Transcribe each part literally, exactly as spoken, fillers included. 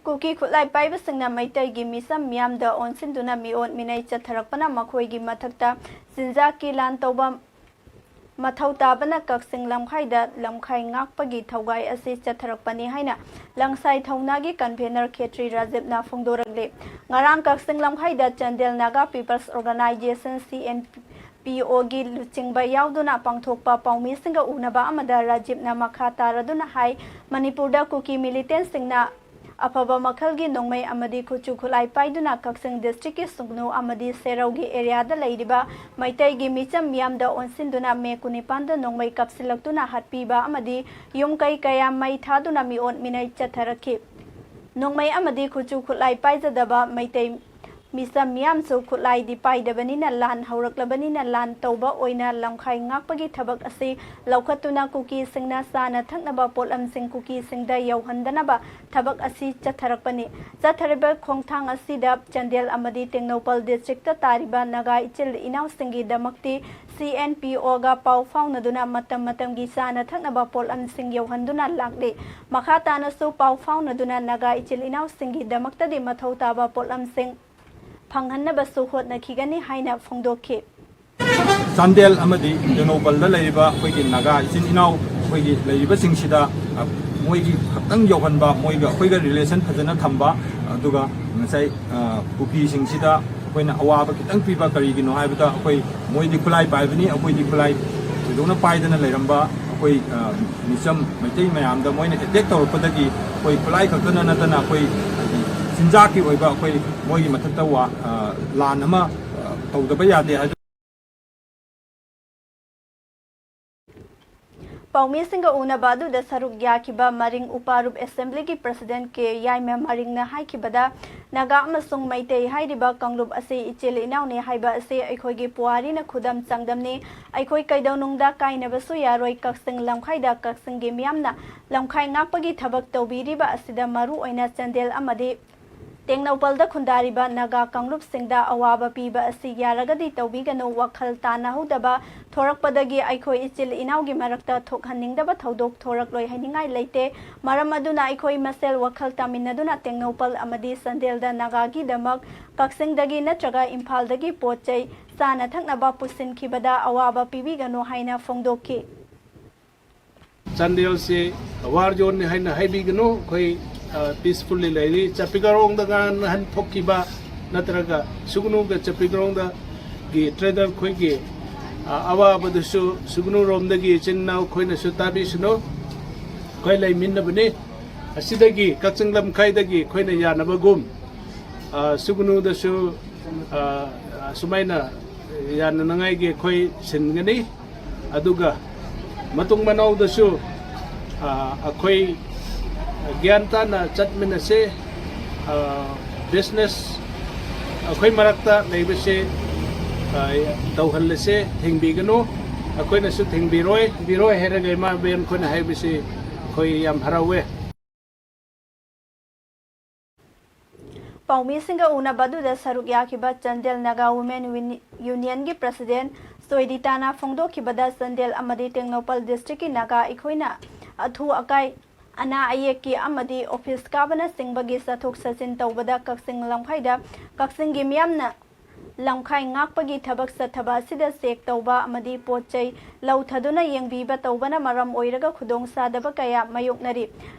ꯀꯨꯀꯤ ꯈꯨꯠꯂꯥꯏ ꯄꯥꯏꯕꯁꯤꯡꯅ ꯃꯩꯇꯩꯒꯤ ꯃꯤꯆꯝ ꯃꯤꯌꯥꯝꯗ ꯑꯣꯟꯁꯤꯟꯗꯨꯅ ꯃꯤꯑꯣꯠ ꯃꯤꯅꯩ ꯆꯠꯊꯔꯛꯄꯅ ꯃꯈꯣꯏꯒꯤ ꯃꯊꯛꯇ ꯆꯤꯟꯖꯥꯛꯀꯤ ꯂꯥꯟ ꯇꯧꯕ ꯃꯊꯧ ꯇꯥꯕꯅ ꯀꯛꯆꯤꯡ ꯂꯝꯈꯥꯏꯗ ꯂꯝꯈꯥꯏ ꯉꯥꯛꯄꯒꯤ ꯊꯧꯒꯥꯏ ꯑꯁꯤ ꯆꯠꯊꯔꯛꯄꯅꯤ ꯍꯥꯏꯅ ꯂꯪꯁꯥꯏ ꯊꯧꯅꯥꯒꯤ ꯀꯟꯚꯦꯅꯔ ꯈꯦꯇ꯭ꯔꯤ ꯔꯥꯖꯤꯞꯅ ꯐꯣꯡꯗꯣꯔꯛꯂꯤ꯫ ꯉꯔꯥꯡ ꯀꯛꯆꯤꯡ ꯂꯝꯈꯥꯏꯗ Chandel Naga peoples organization, C N P ꯑꯣꯒꯤ ꯂꯨꯆꯤꯡꯕ ꯌꯥꯎꯗꯨꯅ ꯄꯥꯡꯊꯣꯛꯄ ꯄꯥꯎꯃꯤꯁꯤꯡꯒ ꯎꯅꯕ ꯑꯃꯗ ꯔꯥꯖꯤꯞꯅ ꯃꯈꯥ ꯇꯥꯔꯗꯨꯅ ꯍꯥꯏ, ꯃꯅꯤꯄꯨꯔꯗ ꯀꯨꯀꯤ ꯃꯤꯂꯤꯇꯦꯟꯁꯤꯡꯅ ꯑꯐꯕ ꯃꯈꯜꯒꯤ ꯅꯣꯡꯃꯩ ꯑꯃꯗꯤ ꯈꯨꯠꯁꯨ ꯈꯨꯠꯂꯥꯏ ꯄꯥꯏꯗꯨꯅ ꯀꯛꯆꯤꯡ ꯗꯤꯁꯇ꯭ꯔꯤꯛꯀꯤ ꯁꯨꯡꯅꯨ ꯑꯃꯗꯤ ꯁꯦꯔꯧꯒꯤ ꯑꯦꯔꯤꯌꯥꯗ ꯂꯩꯔꯤꯕ ꯃꯩꯇꯩꯒꯤ ꯃꯤꯆꯝ ꯃꯤꯌꯥꯝꯗ ꯑꯣꯟꯁꯤꯟꯗꯨꯅ ꯃꯦ ꯀꯨꯟꯅꯤꯄꯥꯟꯗ ꯅꯣꯡꯃꯩ ꯀꯥꯞꯁꯤꯜꯂꯛꯇꯨꯅ ꯍꯥꯠꯄꯤꯕ ꯑꯃꯗꯤ ꯌꯨꯝ ꯀꯩ ꯀꯌꯥ ꯃꯩ ꯊꯥꯗꯨꯅ ꯃꯤꯑꯣꯠ ꯃꯤꯅꯩ ꯆꯠꯊꯔꯛꯈꯤ꯫ ꯅꯣꯡꯃꯩ ꯑꯃꯗꯤ ꯈꯨꯠꯁꯨ ꯈꯨꯠꯂꯥꯏ ꯄꯥꯏꯖꯗꯕ ꯃꯩꯇꯩ ꯃꯤꯆꯝ ꯃꯤꯌꯥꯝꯁꯨ ꯈꯨꯠꯂꯥꯏꯗꯤ ꯄꯥꯏꯗꯕꯅꯤꯅ ꯂꯥꯟ ꯍꯧꯔꯛꯂꯕꯅꯤꯅ ꯂꯥꯟ ꯇꯧꯕ ꯑꯣꯏꯅ ꯂꯝꯈꯥꯏ ꯉꯥꯛꯄꯒꯤ ꯊꯕꯛ ꯑꯁꯤ ꯂꯧꯈꯠꯇꯨꯅ ꯀꯨꯀꯤꯁꯤꯡꯅ ꯆꯥꯅ ꯊꯛꯅꯕ ꯄꯣꯠꯂꯝꯁꯤꯡ ꯀꯨꯀꯤꯁꯤꯡꯗ ꯌꯧꯍꯟꯗꯅꯕ ꯊꯕꯛ ꯑꯁꯤ ꯆꯠꯊꯔꯛꯄꯅꯤ꯫ ꯆꯠꯊꯔꯤꯕ ꯈꯣꯡꯊꯥꯡ ꯑꯁꯤꯗ ꯆꯥꯟꯗꯦꯜ ꯑꯃꯗꯤ ꯇꯦꯡꯅꯧꯄꯜ ꯗꯤꯁꯇ꯭ꯔꯤꯛꯇ ꯇꯥꯔꯤꯕ ꯅꯥꯒꯥ ꯏꯆꯤꯜ ꯏꯅꯥꯎꯁꯤꯡꯒꯤꯗꯃꯛꯇꯤ ꯁꯤ ꯑꯦꯟ ꯄꯤ ꯑꯣꯒ ꯄꯥꯎ ꯐꯥꯎꯅꯗꯨꯅ ꯃꯇꯝ ꯃꯇꯝꯒꯤ ꯆꯥꯅ ꯊꯛꯅꯕ ꯄꯣꯠꯂꯝꯁꯤꯡ ꯌꯧꯍꯟꯗꯨꯅ ꯂꯥꯛꯂꯤ꯫ ꯃꯈꯥ ꯇꯥꯅꯁꯨ ꯄꯥꯎ ꯐꯥꯎꯅꯗꯨꯅ ꯅꯥꯒꯥ ꯏꯆꯤꯜ ꯏꯅꯥꯎꯁꯤꯡꯒꯤꯗꯃꯛꯇꯗꯤ ꯃꯊꯧ ꯇꯥꯕ ꯄꯣꯠꯂꯝꯁꯤꯡ ꯐꯪꯍꯟꯅꯕꯁꯨ ꯍꯣꯠꯅꯈꯤꯒꯅꯤ ꯍꯥꯏꯅ ꯐꯣꯡꯗꯣꯛꯈꯤ꯫ ꯆꯥꯟꯗꯦꯜ ꯑꯃꯗꯤ ꯇꯦꯡꯅꯧꯄꯜꯗ ꯂꯩꯔꯤꯕ ꯑꯩꯈꯣꯏꯒꯤ ꯅꯥꯒꯥ ꯏꯆꯤꯟ ꯏꯅꯥꯎ ꯑꯩꯈꯣꯏꯒꯤ ꯂꯩꯔꯤꯕꯁꯤꯡꯁꯤꯗ, ꯑ, ꯃꯣꯏꯒꯤ ꯈꯛꯇꯪ ꯌꯧꯍꯟꯕ, ꯃꯣꯏꯒ ꯑꯩꯈꯣꯏꯒ ꯔꯤꯂꯦꯁꯟ ꯐꯖꯅ ꯊꯝꯕ, ꯑꯗꯨꯒ ꯉꯁꯥꯏ, ꯑ, ꯀꯨꯀꯤꯁꯤꯡꯁꯤꯗ ꯑꯩꯈꯣꯏꯅ ꯑꯋꯥꯕ ꯈꯤꯇꯪ ꯄꯤꯕ꯫ ꯀꯔꯤꯒꯤꯅꯣ ꯍꯥꯏꯕꯗ ꯑꯩꯈꯣꯏ, ꯃꯣꯏꯗꯤ ꯈꯨꯠꯂꯥꯏ ꯄꯥꯏꯕꯅꯤ, ꯑꯩꯈꯣꯏꯗꯤ ꯈꯨꯠꯂꯥꯏ ꯊꯣꯏꯗꯣꯛꯅ ꯄꯥꯏꯗꯅ ꯂꯩꯔꯝꯕ꯫ ꯑꯩꯈꯣꯏ, ꯑ, ꯃꯤꯆꯝ ꯃꯩꯇꯩ ꯃꯌꯥꯝꯗ ꯃꯣꯏꯅ ꯑꯦꯇꯦꯛ ꯇꯧꯔꯛꯄꯗꯒꯤ ꯑꯩꯈꯣꯏ ꯈꯨꯠꯂꯥꯏ ꯈꯛꯇꯅ ꯅꯠꯇꯅ ꯑꯩꯈꯣꯏ ꯍꯥꯏꯗꯤ ꯆꯤꯟꯖꯥꯛꯀꯤ ꯑꯣꯏꯕ ꯑꯩꯈꯣꯏ ꯃꯣꯏꯒꯤ ꯃꯊꯛꯇ ꯋꯥ-, ꯑ, ꯂꯥꯟ ꯑꯃ, ꯑ, ꯇꯧꯗꯕ ꯌꯥꯗꯦ ꯍꯥꯏꯗꯨ ꯄꯥꯎꯃꯤꯁꯤꯡꯒ ꯎꯅꯕ ꯑꯗꯨꯗ ꯁꯔꯨꯛ ꯌꯥꯈꯤꯕ ꯃꯔꯤꯡ ꯎꯄꯥꯔꯨꯞ ꯑꯦꯁꯦꯝꯕ꯭ꯂꯤꯒꯤ ꯄ꯭ꯔꯁꯤꯗꯦꯟꯠ ꯀꯦ ꯌꯥꯏꯃ ꯃꯔꯤꯡꯅ ꯍꯥꯏꯈꯤꯕꯗ, ꯅꯥꯒꯥ ꯑꯃꯁꯨꯡ ꯃꯩꯇꯩ ꯍꯥꯏꯔꯤꯕ ꯀꯥꯡꯂꯨꯞ ꯑꯁꯤ ꯏꯆꯤꯜ ꯏꯅꯥꯎꯅꯤ ꯍꯥꯏꯕ ꯑꯁꯤ ꯑꯩꯈꯣꯏꯒꯤ ꯄꯨꯋꯥꯔꯤꯅ ꯈꯨꯗꯝ ꯆꯥꯡꯗꯝꯅꯤ꯫ ꯑꯩꯈꯣꯏ ꯀꯩꯗꯧꯅꯨꯡꯗ ꯀꯥꯏꯅꯕꯁꯨ ꯌꯥꯔꯣꯏ꯫ ꯀꯛꯆꯤꯡ ꯂꯝꯈꯥꯏꯗ ꯀꯛꯆꯤꯡꯒꯤ ꯃꯤꯌꯥꯝꯅ ꯂꯝꯈꯥꯏ ꯉꯥꯛꯄꯒꯤ ꯊꯕꯛ ꯇꯧꯕꯤꯔꯤꯕ ꯑꯁꯤꯗ ꯃꯔꯨ ꯑꯣꯏꯅ ꯆꯥꯟꯗꯦꯜ ꯑꯃꯗꯤ ꯇꯦꯡꯅꯧꯄꯜꯗ ꯈꯨꯟꯗꯥꯔꯤꯕ ꯅꯥꯒꯥ ꯀꯥꯡꯂꯨꯞꯁꯤꯡꯗ ꯑꯋꯥꯕ ꯄꯤꯕ ꯑꯁꯤ ꯌꯥꯔꯒꯗꯤ ꯇꯧꯕꯤꯒꯅꯨ꯫ ꯋꯥꯈꯜ ꯇꯥꯅꯍꯧꯗꯕ ꯊꯣꯔꯛꯄꯗꯒꯤ ꯑꯩꯈꯣꯏ ꯏꯆꯤꯜ ꯏꯅꯥꯎꯒꯤ ꯃꯔꯛꯇ ꯊꯣꯛꯍꯟꯅꯤꯡꯗꯕ ꯊꯧꯗꯣꯛ ꯊꯣꯔꯛꯂꯣꯏ ꯍꯥꯏꯅꯤꯡꯉꯥꯏ ꯂꯩꯇꯦ꯫ ꯃꯔꯝ ꯑꯗꯨꯅ ꯑꯩꯈꯣꯏ ꯃꯁꯦꯜ ꯋꯥꯈꯜ ꯇꯥꯃꯤꯟꯅꯗꯨꯅ ꯇꯦꯡꯅꯧꯄꯜ ꯑꯃꯗꯤ ꯆꯥꯟꯗꯦꯜꯗ ꯅꯥꯒꯥꯒꯤꯗꯃꯛ ꯀꯛꯆꯤꯡꯗꯒꯤ ꯅꯠꯇ꯭ꯔꯒ ꯏꯝꯐꯥꯜꯗꯒꯤ ꯄꯣꯠ ꯆꯩ, ꯆꯥꯅ ꯊꯛꯅꯕ ꯄꯨꯁꯤꯟꯈꯤꯕꯗ ꯑꯋꯥꯕ ꯄꯤꯕꯤꯒꯅꯨ ꯍꯥꯏꯅ ꯐꯣꯡꯗꯣꯛꯈꯤ꯫ ꯆꯥꯟꯗꯦꯜꯁꯤ ꯋꯥꯔ ꯖꯣꯟꯅꯤ ꯍꯥꯏꯅ ꯍꯥꯏꯕꯤꯒꯅꯨ꯫ ꯑꯩꯈꯣꯏ ꯄꯤꯁꯐꯨꯜꯂꯤ ꯂꯩꯔꯤ꯫ ꯆꯥꯄꯤꯒꯔꯣꯡꯗ ꯉꯍꯥꯟ ꯅꯍꯥꯟ ꯊꯣꯛꯈꯤꯕ ꯅꯠꯇ꯭ꯔꯒ ꯁꯨꯒꯅꯨꯒ ꯆꯥꯄꯤꯒꯔꯣꯡꯗꯒꯤ ꯇ꯭ꯔꯦꯗꯔ ꯑꯩꯈꯣꯏꯒꯤ ꯑꯋꯥꯕꯗꯨꯁꯨ ꯁꯨꯒꯅꯨꯔꯣꯝꯗꯒꯤ ꯏꯆꯤꯟ ꯏꯅꯥꯎ ꯑꯩꯈꯣꯏꯅꯁꯨ ꯇꯥꯕꯤꯁꯅꯨ꯫ ꯑꯩꯈꯣꯏ ꯂꯩꯃꯤꯟꯅꯕꯅꯤ꯫ ꯑꯁꯤꯗꯒꯤ ꯀꯛꯆꯤꯡ ꯂꯝꯈꯥꯏꯗꯒꯤ ꯑꯩꯈꯣꯏꯅ ꯌꯥꯅꯕꯒꯨꯝ ꯁꯨꯒꯅꯨꯗꯁꯨ ꯁꯨꯃꯥꯏꯅ ꯌꯥꯅꯅꯉꯥꯏꯒꯤ ꯑꯩꯈꯣꯏ ꯁꯤꯟꯒꯅꯤ꯫ ꯑꯗꯨꯒ ꯃꯇꯨꯡ ꯃꯅꯥꯎꯗꯁꯨ ꯑꯩꯈꯣꯏ ꯒ꯭ꯌꯥꯟ ꯇꯥꯅ ꯆꯠꯃꯤꯟꯅꯁꯦ꯫ ꯕꯤꯖꯤꯅꯦꯁ ꯑꯩꯈꯣꯏ ꯃꯔꯛꯇ ꯂꯩꯕꯁꯦ ꯇꯧꯍꯜꯂꯁꯦ, ꯊꯤꯡꯕꯤꯒꯅꯨ꯫ ꯑꯩꯈꯣꯏꯅꯁꯨ ꯊꯤꯡꯕꯤꯔꯣꯏ꯫ ꯕꯤꯔꯣꯏ ꯍꯥꯏꯔꯒ ꯏꯃꯥ ꯏꯕꯦꯟ ꯑꯩꯈꯣꯏꯅ ꯍꯥꯏꯕꯁꯤ ꯑꯩꯈꯣꯏ ꯌꯥꯝ ꯍꯔꯥꯎꯋꯦ꯫ ꯄꯥꯎꯃꯤꯁꯤꯡꯒ ꯎꯅꯕ ꯑꯗꯨꯗ ꯁꯔꯨꯛ ꯌꯥꯈꯤꯕ ꯆꯥꯟꯗꯦꯜ ꯅꯥꯒꯥ ꯋꯨꯃꯦꯟ ꯌꯨꯅꯤꯌꯟꯒꯤ ꯄ꯭ꯔꯁꯤꯗꯦꯟ ꯁꯣꯏꯗꯤꯇꯥꯅ ꯐꯣꯡꯗꯣꯛꯈꯤꯕꯗ, ꯆꯥꯟꯗꯦꯜ ꯑꯃꯗꯤ ꯇꯦꯡꯅꯧꯄꯜ ꯗꯤꯁꯇ꯭ꯔꯤꯛꯀꯤ ꯅꯥꯒꯥ ꯑꯩꯈꯣꯏꯅ ꯑꯊꯨ ꯑꯀꯥꯏ, ꯑꯅꯥ ꯑꯌꯦꯛꯀꯤ ꯑꯃꯗꯤ ꯑꯣꯐꯤꯁ ꯀꯥꯕꯅꯆꯤꯡꯕꯒꯤ ꯆꯠꯊꯣꯛ ꯆꯠꯁꯤꯟ ꯇꯧꯕꯗ ꯀꯛꯆꯤꯡ ꯂꯝꯈꯥꯏꯗ ꯀꯛꯆꯤꯡꯒꯤ ꯃꯤꯌꯥꯝꯅ ꯂꯝꯈꯥꯏ ꯉꯥꯛꯄꯒꯤ ꯊꯕꯛ ꯆꯠꯊꯕ ꯑꯁꯤꯗ ꯆꯦꯛ ꯇꯧꯕ ꯑꯃꯗꯤ ꯄꯣꯠ ꯆꯩ ꯂꯧꯊꯗꯨꯅ ꯌꯦꯡꯕꯤꯕ ꯇꯧꯕꯅ ꯃꯔꯝ ꯑꯣꯏꯔꯒ ꯈꯨꯗꯣꯡꯆꯥꯗꯕ ꯀꯌꯥ ꯃꯥꯌꯣꯛꯅꯔꯤ꯫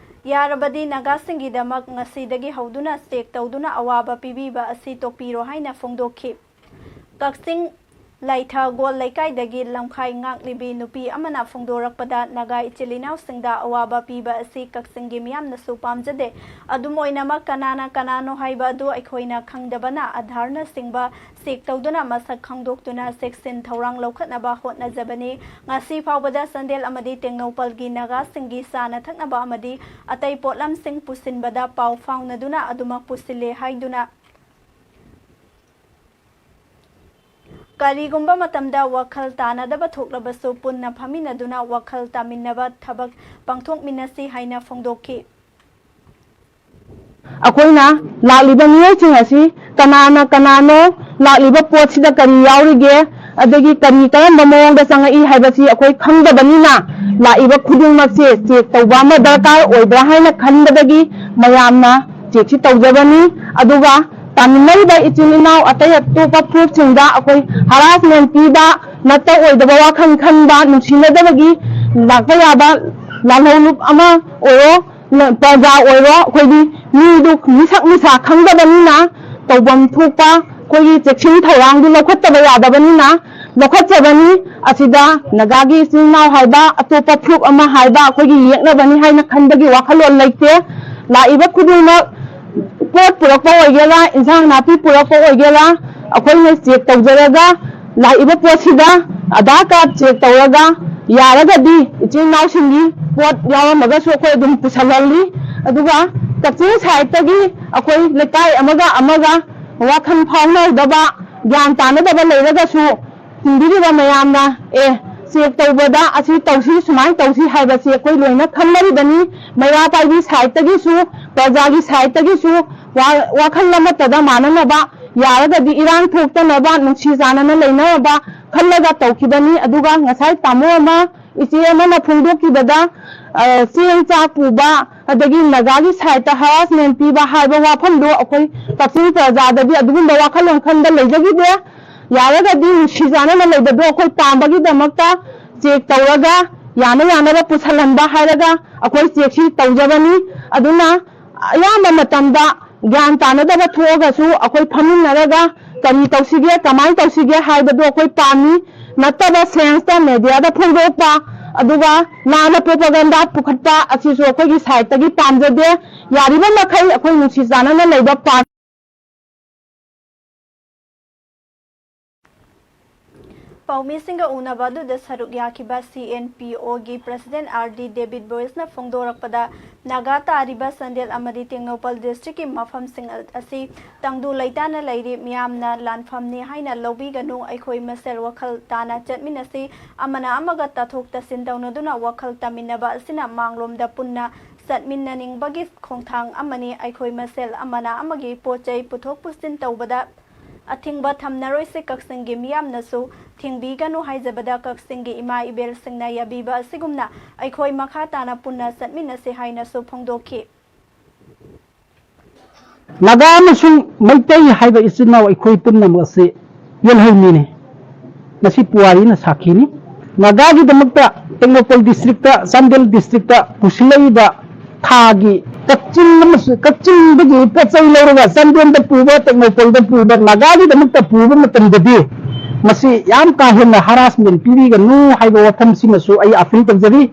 ꯌꯥꯔꯕꯗꯤ ꯅꯥꯒꯥꯁꯤꯡꯒꯤꯗꯃꯛ ꯉꯁꯤꯗꯒꯤ ꯍꯧꯗꯨꯅ ꯆꯦꯛ ꯇꯧꯗꯨꯅ ꯑꯋꯥꯕ ꯄꯤꯕꯤꯕ ꯑꯁꯤ ꯇꯣꯛꯄꯤꯔꯣ ꯍꯥꯏꯅ ꯐꯣꯡꯗꯣꯛꯈꯤ꯫ ꯀꯛꯆꯤꯡ ꯂꯥꯏꯊꯒꯣꯜ ꯂꯩꯀꯥꯏꯗꯒꯤ ꯂꯝꯈꯥꯏ ꯉꯥꯛꯂꯤꯕꯤ ꯅꯨꯄꯤ ꯑꯃꯅ ꯐꯣꯡꯗꯣꯔꯛꯄꯗ, ꯅꯥꯒꯥ ꯏꯆꯤꯜ ꯏꯅꯥꯎꯁꯤꯡꯗ ꯑꯋꯥꯕ ꯄꯤꯕ ꯑꯁꯤ ꯀꯛꯆꯤꯡꯒꯤ ꯃꯤꯌꯥꯝꯅꯁꯨ ꯄꯥꯝꯖꯗꯦ꯫ ꯑꯗꯨꯝ ꯑꯣꯏꯅꯃꯛ, ꯀꯅꯥꯅ ꯀꯅꯥꯅꯣ ꯍꯥꯏꯕ ꯑꯗꯨ ꯑꯩꯈꯣꯏꯅ ꯈꯪꯗꯕꯅ, ꯑꯙꯥꯔꯅꯆꯤꯡꯕ ꯆꯦꯛ ꯇꯧꯗꯨꯅ ꯃꯁꯛ ꯈꯪꯗꯣꯛꯇꯨꯅ ꯆꯦꯛꯁꯤꯟ ꯊꯧꯔꯥꯡ ꯂꯧꯈꯠꯅꯕ ꯍꯣꯠꯅꯖꯕꯅꯤ꯫ ꯉꯁꯤ ꯐꯥꯎꯕꯗ ꯆꯥꯟꯗꯦꯜ ꯑꯃꯗꯤ ꯇꯦꯡꯅꯧꯄꯜꯒꯤ ꯅꯥꯒꯥꯁꯤꯡꯒꯤ ꯆꯥꯅ ꯊꯛꯅꯕ ꯑꯃꯗꯤ ꯑꯇꯩ ꯄꯣꯠꯂꯝꯁꯤꯡ ꯄꯨꯁꯤꯟꯕꯗ ꯄꯥꯎ ꯐꯥꯎꯅꯗꯨꯅ ꯑꯗꯨꯃꯛ ꯄꯨꯁꯤꯜꯂꯦ ꯍꯥꯏꯗꯨꯅ, ꯀꯔꯤꯒꯨꯝꯕ ꯃꯇꯝꯗ ꯋꯥꯈꯜ ꯇꯥꯅꯗꯕ ꯊꯣꯛꯂꯕꯁꯨ ꯄꯨꯟꯅ ꯐꯝꯃꯤꯟꯅꯗꯨꯅ ꯋꯥꯈꯜ ꯇꯥꯃꯤꯟꯅꯕ ꯊꯕꯛ ꯄꯥꯡꯊꯣꯛꯃꯤꯟꯅꯁꯤ ꯍꯥꯏꯅ ꯐꯣꯡꯗꯣꯛꯈꯤ꯫ ꯑꯩꯈꯣꯏꯅ ꯂꯥꯛꯂꯤꯕ ꯃꯤꯑꯣꯏꯁꯤꯡ ꯑꯁꯤ ꯀꯅꯥꯅ ꯀꯅꯥꯅꯣ, ꯂꯥꯛꯂꯤꯕ ꯄꯣꯠꯁꯤꯗ ꯀꯔꯤ ꯌꯥꯎꯔꯤꯒꯦ, ꯑꯗꯒꯤ ꯀꯔꯤ ꯀꯔꯝꯕ ꯃꯑꯣꯡꯗ ꯆꯪꯉꯛꯏ ꯍꯥꯏꯕꯁꯤ ꯑꯩꯈꯣꯏ ꯈꯪꯗꯕꯅꯤꯅ, ꯂꯥꯛꯏꯕ ꯈꯨꯗꯤꯡꯃꯛꯁꯦ ꯆꯦꯛ ꯇꯧꯕ ꯑꯃ ꯗꯔꯀꯥꯔ ꯑꯣꯏꯕ꯭ꯔꯥ ꯍꯥꯏꯅ ꯈꯟꯕꯗꯒꯤ ꯃꯌꯥꯝꯅ ꯆꯦꯛꯁꯤ ꯇꯧꯖꯕꯅꯤ꯫ ꯑꯗꯨꯒ ꯇꯥꯃꯤꯟꯅꯔꯤꯕ ꯏꯆꯤꯜ ꯏꯅꯥꯎ ꯑꯇꯩ ꯑꯇꯣꯞꯄ ꯐꯨꯔꯨꯞꯁꯤꯡꯗ ꯑꯩꯈꯣꯏ ꯍꯔꯥꯁꯃꯦꯟ ꯄꯤꯕ, ꯅꯠꯇ ꯑꯣꯏꯗꯕ ꯋꯥꯈꯜ ꯈꯟꯕ, ꯅꯨꯡꯁꯤꯅꯗꯕꯒꯤ ꯂꯥꯛꯄ ꯌꯥꯕ ꯂꯥꯜꯍꯧꯂꯨꯞ ꯑꯃ ꯑꯣꯏꯔꯣ, ꯄ꯭ꯔꯖꯥ ꯑꯣꯏꯔꯣ, ꯑꯩꯈꯣꯏꯗꯤ ꯃꯤꯗꯨ ꯃꯤꯁꯛ ꯃꯤꯁꯥ ꯈꯪꯗꯕꯅꯤꯅ ꯇꯧꯐꯝ ꯊꯣꯛꯄ ꯑꯩꯈꯣꯏꯒꯤ ꯆꯦꯛꯁꯤꯟ ꯊꯧꯔꯥꯡꯗꯨ ꯂꯧꯈꯠꯇꯕ ꯌꯥꯗꯕꯅꯤꯅ ꯂꯧꯈꯠꯆꯕꯅꯤ꯫ ꯑꯁꯤꯗ ꯅꯥꯒꯥꯒꯤ ꯏꯆꯤꯜ ꯏꯅꯥꯎ ꯍꯥꯏꯕ, ꯑꯇꯣꯞꯄ ꯐꯨꯔꯨꯞ ꯑꯃ ꯍꯥꯏꯕ ꯑꯩꯈꯣꯏꯒꯤ ꯌꯦꯛꯅꯕꯅꯤ ꯍꯥꯏꯅ ꯈꯟꯕꯒꯤ ꯋꯥꯈꯜꯂꯣꯟ ꯂꯩꯇꯦ꯫ ꯂꯥꯛꯏꯕ ꯈꯨꯗꯤꯡꯃꯛ ꯄꯣꯠ ꯄꯨꯔꯛꯄ ꯑꯣꯏꯒꯦꯔꯥ, ꯏꯟꯁꯥꯡ ꯅꯥꯄꯤ ꯄꯨꯔꯛꯄ ꯑꯣꯏꯒꯦꯔꯥ, ꯑꯩꯈꯣꯏꯅ ꯆꯦꯛ ꯇꯧꯖꯔꯒ ꯂꯥꯛꯏꯕ ꯄꯣꯠꯁꯤꯗ ꯑꯙꯥꯔ ꯀꯥꯔꯗ ꯆꯦꯛ ꯇꯧꯔꯒ ꯌꯥꯔꯒꯗꯤ ꯏꯆꯤꯜ ꯏꯅꯥꯎꯁꯤꯡꯒꯤ ꯄꯣꯠ ꯌꯥꯎꯔꯝꯃꯒꯁꯨ ꯑꯩꯈꯣꯏ ꯑꯗꯨꯝ ꯄꯨꯁꯜꯍꯜꯂꯤ꯫ ꯑꯗꯨꯒ ꯀꯛꯆꯤꯡ ꯁꯥꯏꯠꯇꯒꯤ ꯑꯩꯈꯣꯏ ꯂꯩꯀꯥꯏ ꯑꯃꯒ ꯑꯃꯒ ꯋꯥꯈꯜ ꯐꯥꯎꯅꯗꯕ, ꯒ꯭ꯌꯥꯟ ꯇꯥꯅꯗꯕ ꯂꯩꯔꯒꯁꯨ ꯍꯤꯡꯕꯤꯔꯤꯕ ꯃꯌꯥꯝꯅ, "ꯑꯦ, ꯆꯦꯛ ꯇꯧꯕꯗ ꯑꯁꯤ ꯇꯧꯁꯤ, ꯁꯨꯃꯥꯏꯅ ꯇꯧꯁꯤ" ꯍꯥꯏꯕꯁꯤ ꯑꯩꯈꯣꯏ ꯂꯣꯏꯅ ꯈꯟꯅꯔꯤꯕꯅꯤ꯫ ꯃꯩꯔꯥ ꯄꯥꯏꯕꯤ ꯁꯥꯏꯠꯇꯒꯤꯁꯨ, ꯄ꯭ꯔꯖꯥꯒꯤ ꯁꯥꯏꯠꯇꯒꯤꯁꯨ ꯋꯥ-, ꯋꯥꯈꯜ ꯑꯃꯠꯇꯗ ꯃꯥꯟꯅꯅꯕ, ꯌꯥꯔꯒꯗꯤ ꯏꯔꯥꯡ ꯊꯣꯛꯇꯅꯕ, ꯅꯨꯡꯁꯤ ꯆꯥꯟꯅꯅ ꯂꯩꯅꯅꯕ ꯈꯜꯂꯒ ꯇꯧꯈꯤꯕꯅꯤ꯫ ꯑꯗꯨꯒ ꯉꯁꯥꯏ ꯇꯥꯃꯣ ꯑꯃ, ꯏꯆꯦ ꯑꯃꯅ ꯐꯣꯡꯗꯣꯛꯈꯤꯕꯗ, ꯑ, ꯆꯦꯡ ꯆꯥꯛ ꯄꯨꯕ, ꯑꯗꯒꯤ ꯅꯥꯒꯥꯒꯤ ꯁꯥꯏꯠꯇ ꯍꯔꯥꯁꯃꯦꯟ ꯄꯤꯕ ꯍꯥꯏꯕ ꯋꯥꯐꯝꯗꯣ ꯑꯩꯈꯣꯏ ꯀꯛꯆꯤꯡ ꯄ꯭ꯔꯖꯥꯗꯗꯤ ꯑꯗꯨꯒꯨꯝꯕ ꯋꯥꯈꯜꯂꯣꯟ ꯈꯟꯕ ꯂꯩꯖꯈꯤꯗꯦ꯫ ꯌꯥꯔꯒꯗꯤ ꯅꯨꯡꯁꯤ ꯆꯥꯟꯅꯅ ꯂꯩꯕꯗꯣ ꯑꯩꯈꯣꯏ ꯄꯥꯝꯕꯒꯤꯗꯃꯛꯇ ꯆꯦꯛ ꯇꯧꯔꯒ ꯌꯥꯅ ꯌꯥꯅꯕ ꯄꯨꯁꯜꯍꯟꯕ ꯍꯥꯏꯔꯒ ꯑꯩꯈꯣꯏ ꯆꯦꯛꯁꯤ ꯇꯧꯖꯕꯅꯤ꯫ ꯑꯗꯨꯅ ꯑꯌꯥꯝꯕ ꯃꯇꯝꯗ ꯒ꯭ꯌꯥꯟ ꯇꯥꯅꯗꯕ ꯊꯣꯛꯑꯒꯁꯨ ꯑꯩꯈꯣꯏ ꯐꯝꯃꯤꯟꯅꯔꯒ ꯀꯔꯤ ꯇꯧꯁꯤꯒꯦ, ꯀꯃꯥꯏꯅ ꯇꯧꯁꯤꯒꯦ ꯍꯥꯏꯕꯗꯨ ꯑꯩꯈꯣꯏ ꯄꯥꯝꯃꯤ꯫ ꯅꯠꯇꯕ ꯁꯦꯟꯁꯇ ꯃꯦꯗꯤꯌꯥꯗ ꯐꯣꯡꯗꯣꯛꯄ, ꯑꯗꯨꯒ ꯂꯥꯟꯅ ꯄ꯭ꯔꯣꯄꯥꯒꯟꯗꯥ ꯄꯨꯈꯠꯄ ꯑꯁꯤꯁꯨ ꯑꯩꯈꯣꯏꯒꯤ ꯁꯥꯏꯠꯇꯒꯤ ꯄꯥꯝꯖꯗꯦ꯫ ꯌꯥꯔꯤꯕ ꯃꯈꯩ ꯑꯩꯈꯣꯏ ꯅꯨꯡꯁꯤ ꯆꯥꯟꯅꯅ ꯂꯩꯕ ꯄꯥꯝꯃꯤ꯫ ꯄꯥꯎꯃꯤꯁꯤꯡꯒ ꯎꯅꯕ ꯑꯗꯨꯗ ꯁꯔꯨꯛ ꯌꯥꯈꯤꯕ ꯁꯤ ꯑꯦꯟ ꯄꯤ ꯑꯣꯒꯤ ꯄ꯭ꯔꯁꯤꯗꯦꯟ ꯑꯥꯔ ꯗꯤ ꯗꯦꯕꯤꯠ ꯕꯣꯏꯁꯅ ꯐꯣꯡꯗꯣꯔꯛꯄꯗ, ꯅꯥꯒꯥ ꯇꯥꯔꯤꯕ ꯆꯥꯟꯗꯦꯜ ꯑꯃꯗꯤ ꯇꯦꯡꯅꯧꯄꯜ ꯗꯤꯁꯇ꯭ꯔꯤꯛꯀꯤ ꯃꯐꯝꯁꯤꯡ ꯑꯁꯤ ꯇꯪꯗꯨ ꯂꯩꯇꯥꯅ ꯂꯩꯔꯤ, ꯃꯤꯌꯥꯝꯅ ꯂꯥꯟꯐꯝꯅꯤ ꯍꯥꯏꯅ ꯂꯧꯕꯤꯒꯅꯨ, ꯑꯩꯈꯣꯏ ꯃꯁꯦꯜ ꯋꯥꯈꯜ ꯇꯥꯅ ꯆꯠꯃꯤꯟꯅꯁꯤ, ꯑꯃꯅ ꯑꯃꯒ ꯇꯥꯊꯣꯛ ꯇꯥꯁꯤꯟ ꯇꯧꯅꯗꯨꯅ ꯋꯥꯈꯜ ꯇꯥꯃꯤꯟꯅꯕ ꯑꯁꯤꯅ ꯃꯥꯡꯂꯣꯝꯗ ꯄꯨꯟꯅ ꯆꯠꯃꯤꯟꯅꯅꯤꯡꯕꯒꯤ ꯈꯣꯡꯊꯥꯡ ꯑꯃꯅꯤ꯫ ꯑꯩꯈꯣꯏ ꯃꯁꯦꯜ ꯑꯃꯅ ꯑꯃꯒꯤ ꯄꯣꯠ ꯆꯩ ꯄꯨꯊꯣꯛ ꯄꯨꯁꯤꯟ ꯇꯧꯕꯗ ꯑꯊꯤꯡꯕ ꯊꯝꯅꯔꯣꯏꯁꯤ꯫ ꯀꯛꯆꯤꯡꯒꯤ ꯃꯤꯌꯥꯝꯅꯁꯨ ꯊꯤꯡꯕꯤꯒꯅꯨ ꯍꯥꯏꯖꯕꯗ ꯀꯛꯆꯤꯡꯒꯤ ꯏꯃꯥ ꯏꯕꯦꯜꯁꯤꯡꯅ ꯌꯥꯕꯤꯕ ꯑꯁꯤꯒꯨꯝꯅ ꯑꯩꯈꯣꯏ ꯃꯈꯥ ꯇꯥꯅ ꯄꯨꯟꯅ ꯆꯠꯃꯤꯟꯅꯁꯤ ꯍꯥꯏꯅꯁꯨ ꯐꯣꯡꯗꯣꯛꯈꯤ꯫ ꯅꯥꯒꯥ ꯑꯃꯁꯨꯡ ꯃꯩꯇꯩ ꯍꯥꯏꯕ ꯏꯆꯤꯟ ꯏꯅꯥꯎ ꯑꯩꯈꯣꯏ ꯄꯨꯝꯅꯃꯛ ꯑꯁꯤ ꯌꯦꯜꯍꯧꯃꯤꯅꯤ꯫ ꯃꯁꯤ ꯄꯨꯋꯥꯔꯤꯅ ꯁꯥꯈꯤꯅꯤ꯫ ꯅꯥꯒꯥꯒꯤꯗꯃꯛꯇ ꯇꯦꯡꯅꯧꯄꯜ ꯗꯤꯁꯇ꯭ꯔꯤꯛꯇ, ꯆꯥꯟꯗꯦꯜ ꯗꯤꯁꯇ꯭ꯔꯤꯛꯇ ꯄꯨꯁꯤꯜꯂꯛꯏꯕ ꯊꯥꯒꯤ ꯀꯛꯆꯤꯡ ꯑꯃꯁꯨ-, ꯀꯛꯆꯤꯡꯗꯒꯤ ꯄꯣꯠ ꯆꯩ ꯂꯧꯔꯒ ꯆꯥꯟꯗꯦꯜꯗ ꯄꯨꯕ, ꯇꯦꯡꯅꯧꯄꯜꯗ ꯄꯨꯕ, ꯅꯥꯒꯥꯒꯤꯗꯃꯛꯇ ꯄꯨꯕ ꯃꯇꯝꯗꯗꯤ ꯃꯁꯤ ꯌꯥꯝ ꯀꯥ ꯍꯦꯟꯅ ꯍꯔꯥꯁꯃꯦꯟ ꯄꯤꯕꯤꯒꯅꯨ ꯍꯥꯏꯕ ꯋꯥꯐꯝꯁꯤꯃꯁꯨ ꯑꯩ ꯑꯥꯄꯤꯜ ꯇꯧꯖꯔꯤ꯫